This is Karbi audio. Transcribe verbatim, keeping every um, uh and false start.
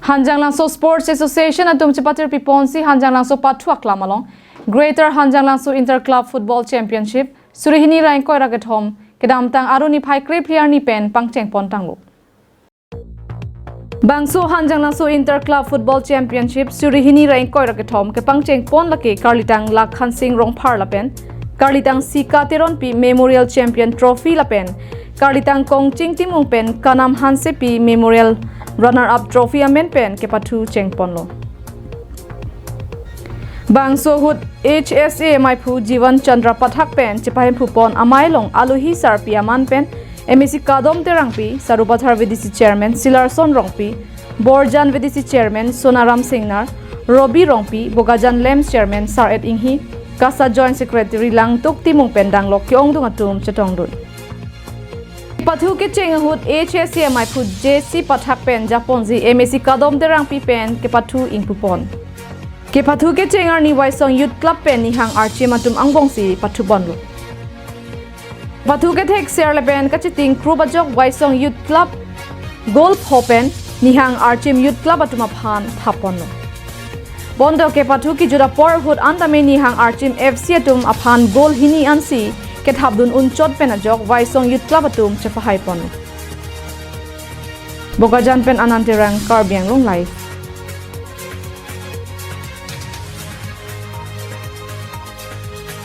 Hanjanglangso Sports Association atum chepatir piponsi Hanjanglangso pathu aklam along Greater Hanjanglangso Inter Club Football Championship suri hini ra ingkoi ra kethom kedamtang Aru niphai krephli arni pen pangcheng pon tanglo. Bangso Hanjanglangso Inter Club Football Championship suri hini ra ingkoi ra kethom kepangcheng pon lake karlitang Lakhan Sing Rongphar lapen karlitang Sika Teronpi Memorial Champion Trophy lapen karlitang Kongching Timung pen Kanam Hansepi Memorial Runner Up Trophy amen pen kepathu cheng ponlo. Bangso ahut H S A maiphu Jivan Chandra Pathak pen chepahemphu pon amei along alohi sarpi aman pen M A C Kadom Terangpi, Sarupathar V D C Chairman Silarson Rongpi, Borjan V D C Chairman Sonaram Singnar, Robi Rongpi, Bokajan Lamps Chairman Sar-et Inghi, KASA Joint Secretary Langtuk Timung pen danglok ke-ongdung atum chetongdun. Pathu kecheng ahut H S A maiphu J C Pathak pen japonji M A C Kadom Terangpi pen kepathu ingpu pon. Kepathu kecheng arni Waisong Youth Club pen nihang archim atum angbongsi pathu ponlo. Pathu kethek ser lapen kachiting krup ajok Waisong Youth Club goal pho pen nihang archim Youth Club atum aphan thap ponlo. Bonta kepathu kejut apor ahut antame nihang archim F C atum aphan goal hini ansi kethapdun unchot pen ajok Waisong Youth Club atum chepahai ponlo. Bokajan pen Anand Terang, Karbi Anglong Live.